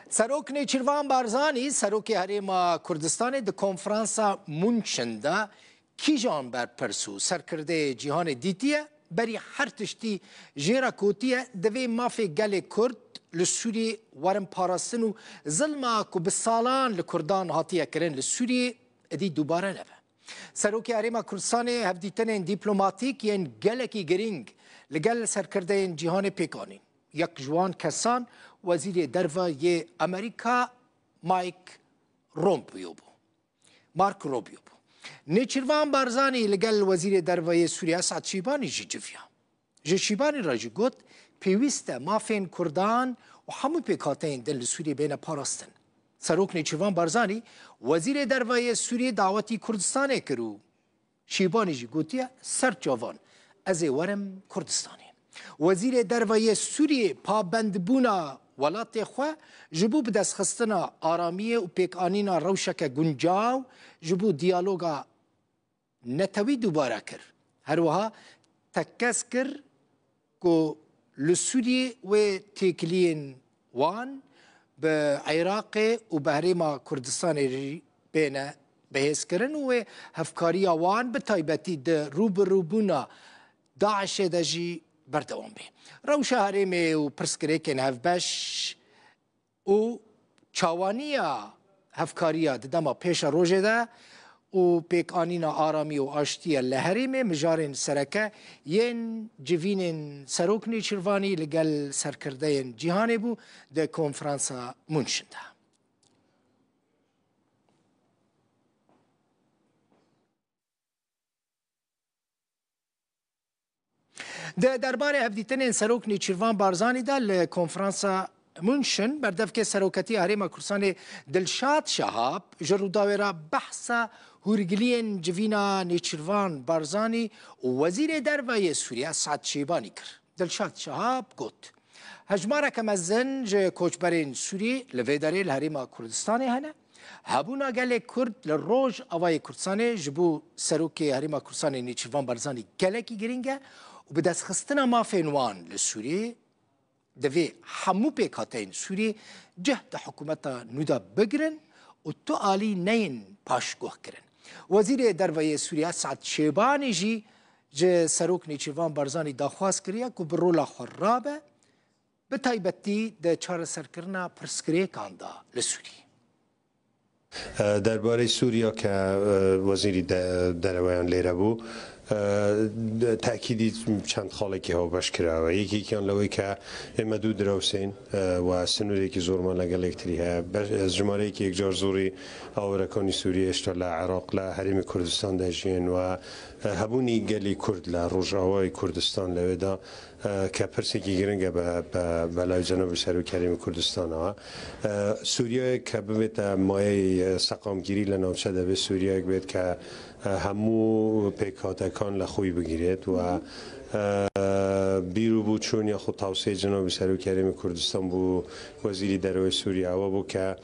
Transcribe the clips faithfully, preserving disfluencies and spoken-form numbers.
Serok Nêçîrvan Barzanî, Serokê Herêma Kurdistanê, di Konferansa München de kîjan berpirs û serkirdeyê cîhanê dîtiye, berî her tiştî jê re gotiye, divê mafê gelê Kurd li Sûriyê werin parastin û zilma ku bi salan li Kurdan hatiye kirin li Sûriyê, êdî dubare nebe. Serokê Herêma Kurdistanê hevdîtinên dîplomatîk yên gelekî girîng li gel serkirdeyên cîhanê pêk anîn. Yek ji wan kesan Wezîrê Derve yê Amerîka Mike Rubio bû. Marco Rubio bû. Nêçîrvan Barzanî li gel Wezîrê Derve yê Sûriye Esad Şîbanî jî civiya. Ji Şîbanî re jî got, pêwîst e mafên Kurdan û hemû pêkhateyên din li Sûriyê bêne parastin. Serok Nêçîrvan Barzanî, Wezîrê Derve yê Sûriyê dawetî Kurdistanê kir û Şîbanî jî gotiye, ser çavan, ez ê werim Kurdistanê. Wezîrê Derve yê Sûriyê pabendbûna welatê xwe ji bo bidestxistina aramiyê û pêkanîna rewşeke guncaw ji bo diyaloga netewî dubare kir. Her wiha tekez kir ku li Sûriyê wê têkiliyên wan bi Iraqê û bi Herêma Kurdistanê jî bêne bihêzkirin û wê hevkariya wan bi taybetî di rûbirûbûna DAIŞê de jî berdewam bê. Rewşa herêmê û pirsgirêkên hevbeş û çawaniya hevkariya di dema pêşerojê de û pêkanîna aramî û aştiyê li herêmê mijarên sereke yên civînên Serok Nêçîrvanî li gel serkirdeyên cîhanê bû di Konferansa München de. Di derbarê hevdîtinên Serok Nêçîrvan Barzanî de li Konferansa München, berdevkê Seroketiya Herêma Kurdistanê Dilşad Şehab ji Rûdawê re behsa hûrgiliyên civîna Nêçîrvan Barzanî û Wezîrê Derve yê Sûriye Esad Şêbanî kir. Dilşad Şehab got, hejmareke mezin ji koçberên Sûrî li vê derê li Herêma Kurdistanê hene. Hebûna gelê Kurd li Rojavayê Kurdistanê ji bo Serokê Herêma Kurdistanê Nêçîrvan Barzanî gelekî girîng e û bi destxistina mafên wan li Sûriyê divê hemû pêkhateyên Sûriyê cih di hikûmeta nû de bigirin û tu alî neyên paşguhkirin. Wezîrê Derve yê Sûriyê Esad Şêbanî jî ji Serok Nêçîrvan Barzanî daxwaz kiriye ku bi rola xwe rabe, bi taybetî di çareserkirina pirsgirêkan de li Sûriyê. Derbarê Sûriya ke wezîrî dereweyan lêre bû, tekîdî çend xalekî hawbeş kirawe. Yekîkiyan lewê ke ême dû dirawsên we sinûrêkî zorman le gelektirî heye. Jimareyekî yekcar zorî awirekanî Sûriyê hêşta le Iraq, le Herêmê Kurdistan de jiyên we hebûnî gelî Kurd le Rojavayê Kurdistan lewê de ke pirsekî giring e be, be, belayê Cenabê Serokê Herêmê Kurdistan a. Sûriyeyek ke bibête mayeyê seqamgirî li navçe de bê, Sûriyeyek bêt ke hemû pêkhatekan li xwî bigirêt û bîr û bûçûn ya xwe tawsiyê Cenabê Serokê Herêmê Kurdistan bû Wezîrî Derewê Sûriye ewe bû ke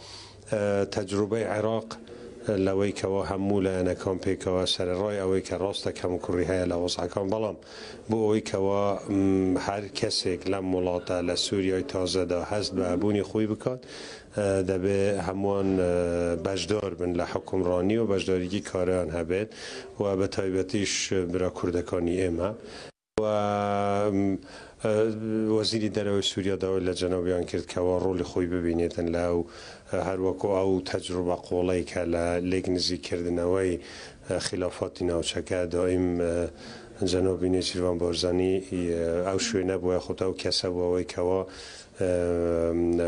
tecrûbey Iraq lewey kewa hemû layenekan pêkewe sererayê ewey ke rastek hemûkurî heye li wez'ekan, belam bo ewey kewa her kesêk lem welate li Sûriyay taze de hest bi hebûnî xwî bikat, debê hemûan beşdar bin li hikûmranî û beşdarîkî kareyan hebêt û bi taybetî ji bira kurdekanî ême. We Wezîrî Derewê Sûriya dawî li cenabiyan kir kewa rolê xwî bibînêtin le û her weko ew tecrûbe qoleyke li lêk nizîkkirdinewey xilafatî navçeke daîm cenabî Nêçîrvan Barzanî ew şwêne bûye xwe ew kese bûye wey kewa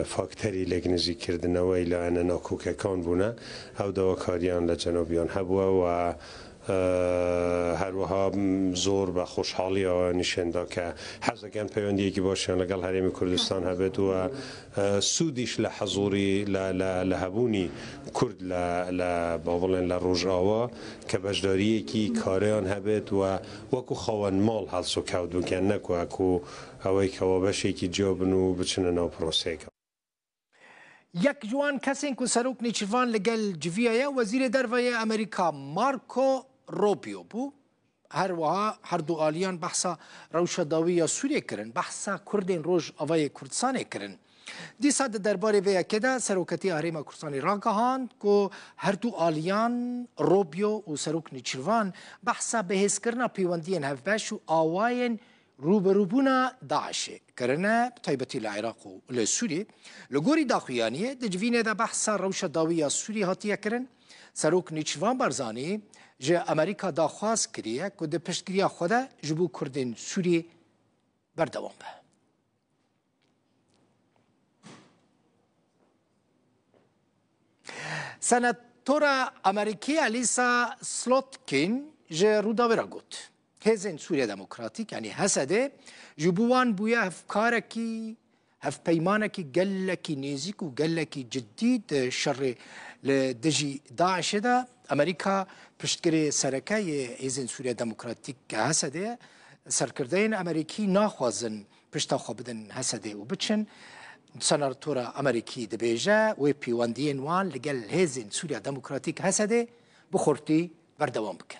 fakterî lêk nizîkkirdinewey layene nakokekan bûne. Ew dawakariyan li cenabiyan hebûye we Her wiha zor bi xweşhaliya we nîşan da ke hez dikin peywendiyekî baş yan li gel Herêmê Kurdistan hebit û sûdîş li hizûrî li, li, li hebûnî Kurd li, li, ba bilên li Rojava ke beşdariyekî kareyan hebit û wekû xawenmal helsûkewt bikin, ne ku wekû ewey ke wa beşekî ciya bin û biçine nav proseyeke. Yek ji wan kesên ku Serok Nêçîrvan li gel civiya ye, Wezîrê Derve yê Amerîka Marco Rubio bû. Her wiha her du aliyan behsa rewşa dawî ya Sûriyê kirin, behsa Kurdên Rojavayê Kurdistanê kirin. Dîsa di derbarê vê yekê de Seroketî Herêma Kurdistanê ragihand ku her du aliyan Rubio û Serok Nêçîrvan behsa bihêzkirina pêwendiyên hevbeş û awayên rûberûbûna DAIŞê kirine, bi taybetî li Iraq û li Sûriyê. Li gorî daxuyaniyê, di civînê de behsa rewşa dawî ya Sûriyê hatiye kirin. Serok Nêçîrvan Barzanî ji Amerîka daxwaz kiriye ku di piştgiriya xwe de ji bo Kurdên Sûriyê berdewam be. Senatora Amerîkî Elisa Slotkin ji Rûdawê re got, Hêzên Sûriya Demokratîk, yanî H S D, ji bo wan bûye hevkarekî, hevpeymanekî gelekî nêzîk û gelekî cidî di şerê li dijî DAIŞê de. Amerîka piştgirê sereke yê Hêzên Sûriya Demokratîk, H S D, ye. Serkirdeyên Amerîkî naxwazin pişta xwe bidin H S D û biçin. Senatora Amerîkî dibêje, wê pêwendiyên wan li gel Hêzên Sûriya Demokratîk, H S D, bi xurtî berdewam bikin.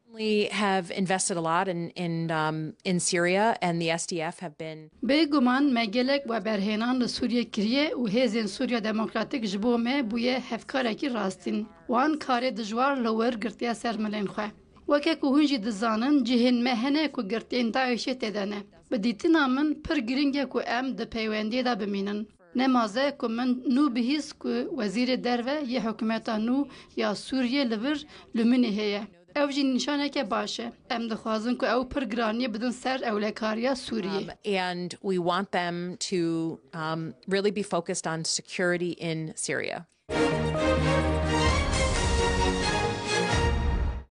We have invested a lot in, in, um, in Syria, and the S D F have been Bêguman me gelek weberhênan li Sûriyê kiriye û Hêzên Sûriya Demokratîk ji bo me bûye hevkarekî rastîn. Wan karê dijwar li wir girtiye ser milên xwe. Weke ku hûn jî dizanin, cihên me hene ku girtiyên DAIŞê tê de ne. Bi dîtina min pir girîng e ku em di peywendiyê de bimînin. Ne maze ku min nû bihîst ku Wezîrê Derve yê hikûmeta nû ya Sûriyê li vir li Munîhê ye. Ew jî nîşaneke baş e. Em dixwazin ku ew pir giraniyê bidin ser ewlekariya Sûriyê. Um, and we want them to, um, really be focused on security in Syria.